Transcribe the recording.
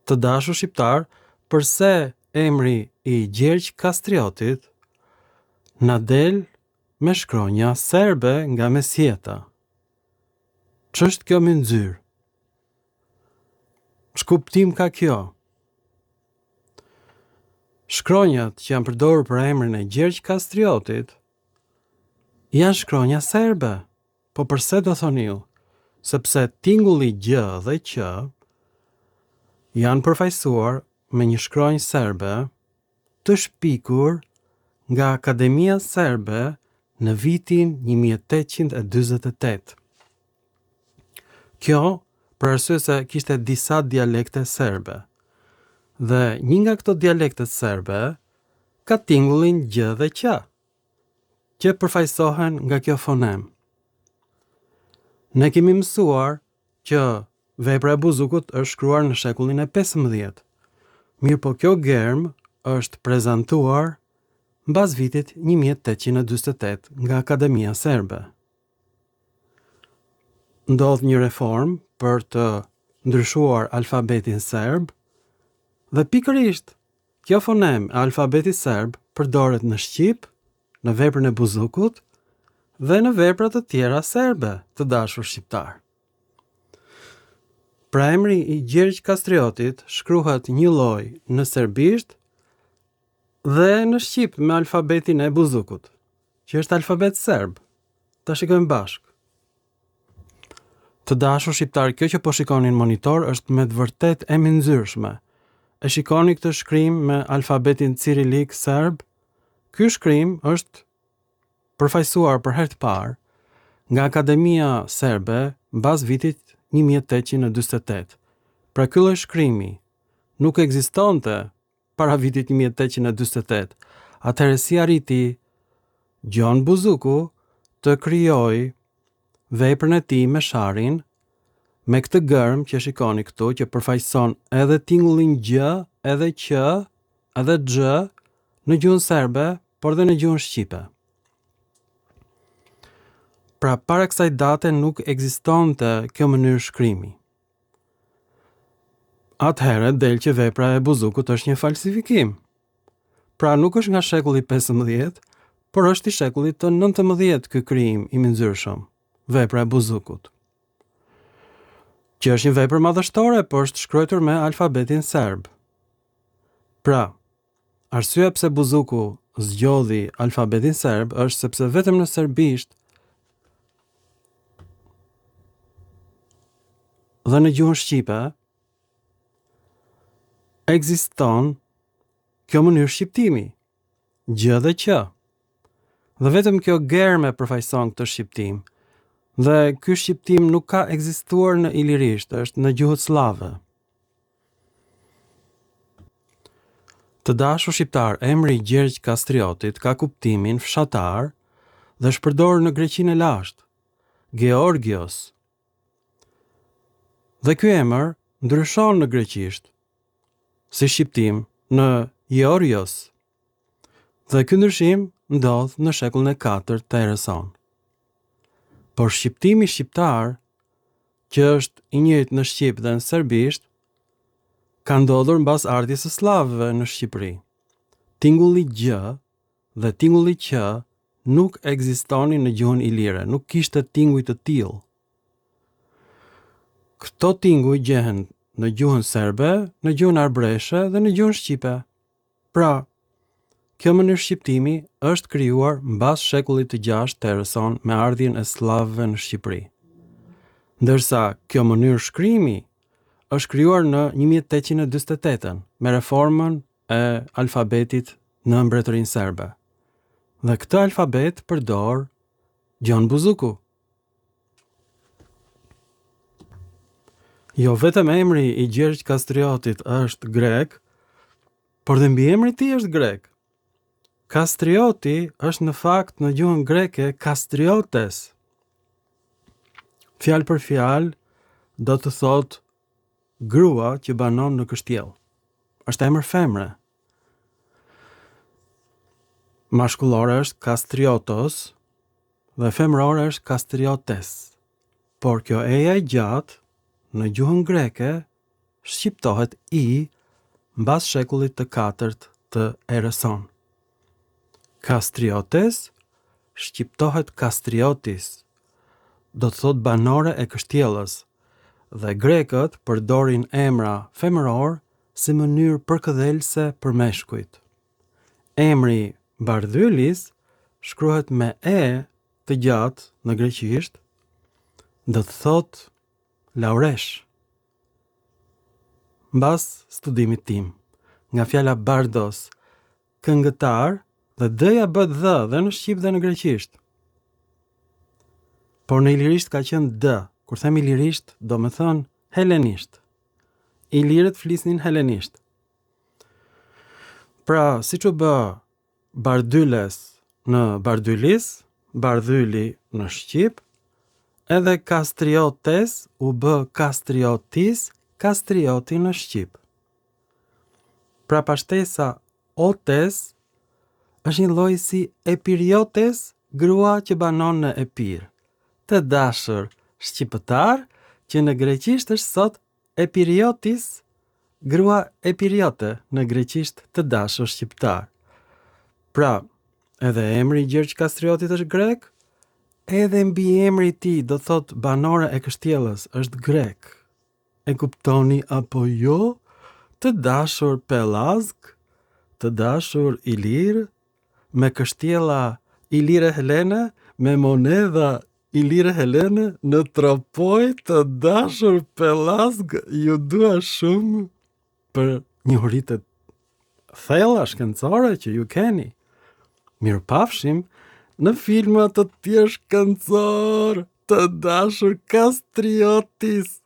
Të dashur shqiptarë, përse emri i Gjergj Kastriotit na del me shkronja serbe nga mesjeta? Ç'është kjo mynxyrë? Ç'kuptim ka kjo? Shkronjat që janë përdorur për emrin e Gjergj Kastriotit janë shkronja serbe. Po përse do thoni ju? Sepse tingulli Gj dhe Q janë përfaqësuar me një shkronjë serbe të shpikur nga Akademia Serbe në vitin 1848. Kjo për arsye se kishte disa dialekte serbe. Dhe një nga këto dialektet serbe ka tingullin Gj dhe Q, që përfaqësohen nga kjo fonemë. Ne kemi mësuar që vepra e Buzukut është shkruar në shekullin e 15. Mirëpo kjo germë është prezantuar mbas vitit 1848 nga Akademia Serbe. Ndodh një reformë për të ndryshuar alfabetin serb dhe pikërisht kjo fonemë e alfabetit serb përdoret në shqip, në veprën e Buzukut dhe në vepra të tjera serbe, të dashur shqiptarë. Pra emri i Gjergj Kastriotit shkruhet njëlloj në serbisht dhe në shqip me alfabetin e Buzukut, që është alfabet serb. Ta shikojmë bashkë. Të dashur shqiptarë, kjo që po shikoni në monitor është me të vërtetë e mynxyrshme. E shikoni këtë shkrim me alfabetin cirilik serb? Ky shkrim është përfaqësuar për herë të parë nga Akademia Serbe mbas vitit 1848. Pra ky lloj shkrimi nuk ekzistonte para vitit 1848. Atëherë si arriti Gjon Buzuku të krijojë veprën e tij Mesharin me këtë gërmë që shikoni këtu që përfaqëson edhe tingullin Gj, edhe Q, edhe Xh në gjuhën serbe, por dhe në gjuhën shqipe. Pra para kësaj date nuk ekzistonte kjo mënyrë shkrimi. Atëherë del që vepra e Buzukut është një falsifikim. Pra nuk është nga shekulli 15, por është i shekullit të 19 ky krijim i mynxyrshëm, vepra e Buzukut. Që është një vepër madhështore, por është shkruar me alfabetin serb. Pra, arsyeja pse Buzuku zgjodhi alfabetin serb është sepse vetëm në serbisht dhe në gjuhën shqipe ekziston kjo mënyrë shqiptimi, Gj dhe Q. Dhe vetëm kjo germë e përfaqëson këtë shqiptim. Dhe ky shqiptim nuk ka ekzistuar në ilirisht, është në gjuhët sllave. Të dashur shqiptarë, emri i Gjergj Kastriotit ka kuptimin fshatar dhe është përdorur në Greqinë e lashtë. Georgios. Dhe ky emër ndryshon në greqisht si shqiptim në Georgios. Dhe ky ndryshim ndodh në shekullin e 4 të erës sonë. Por shqiptimi shqiptar, që është i njëjtë në shqip dhe në serbisht, ka ndodhur mbas ardhjes së sllavëve në Shqipëri. Tingulli Gj dhe tingulli Q nuk ekzistonin në gjuhën ilire, nuk kishte tinguj të tillë. Këto tinguj gjehen në gjuhën serbe, në gjuhën arbreshe dhe në gjuhën shqipe. Pra, kjo mënyrë shqiptimi është krijuar mbas shekullit të 6 të erës sonë me ardhjen e sllavëve në Shqipëri. Ndërsa kjo mënyrë shkrimi është krijuar në 1848-ën me reformën e alfabetit në Mbretërinë Serbe. Dhe këtë alfabet përdor Gjon Buzuku. Jo vetëm emri i Gjergj Kastriotit është grek, por dhe mbiemri i tij është grek. Kastrioti është në fakt në gjuhën greke Kastriotes. Fjalë për fjalë do të thotë grua që banon në kështjellë. Është emër femre. Mashkullore është Kastriotos dhe femërore është Kastriotes. Por kjo eja e gjatë në gjuhën greke shqiptohet i mbas shekullit të katërt të erës sonë. Kastriotes shqiptohet Kastriotis, do të thotë banore e kështjellës, dhe grekët përdorin emra femërorë si mënyrë përkëdhelëse për meshkujt. Emri Bardhylis shkruhet me e të gjatë në greqisht, do të thotë laureshë. Mbas studimit tim, nga fjala bardos, këngëtar dhe d-ja bëhet dh dhe në shqip dhe në greqisht. Por në ilirisht ka qenë d. Kur them ilirisht, domethënë helenisht. Ilirët flisnin helenisht. Pra, siç u bë Bardyles në Bardylis, Bardhyli në shqip, edhe Kastriotes u bë Kastriotis, Kastrioti në shqip. Prapashtesa otes është një lloj si Epiriotes, grua që banon në Epir. Të dashur shqipëtarë, që në greqisht është sot Epiriotis, grua epiriote në greqisht të dashur shqiptarë. Pra, edhe emri i Gjergj Kastriotit është grek, edhe mbiemri i tij do thotë banore e kështjellës është grek. E kuptoni apo jo? Të dashur pellazgë, të dashur ilirë, me kështjella ilire helene, me monedha ilire helene, në Tropojë të dashur pellazgë, ju dua shumë për njohuritë e thella shkencore që ju keni. Mirupafshim në filma të tjerë shkencorë, të dashur Kastriotis.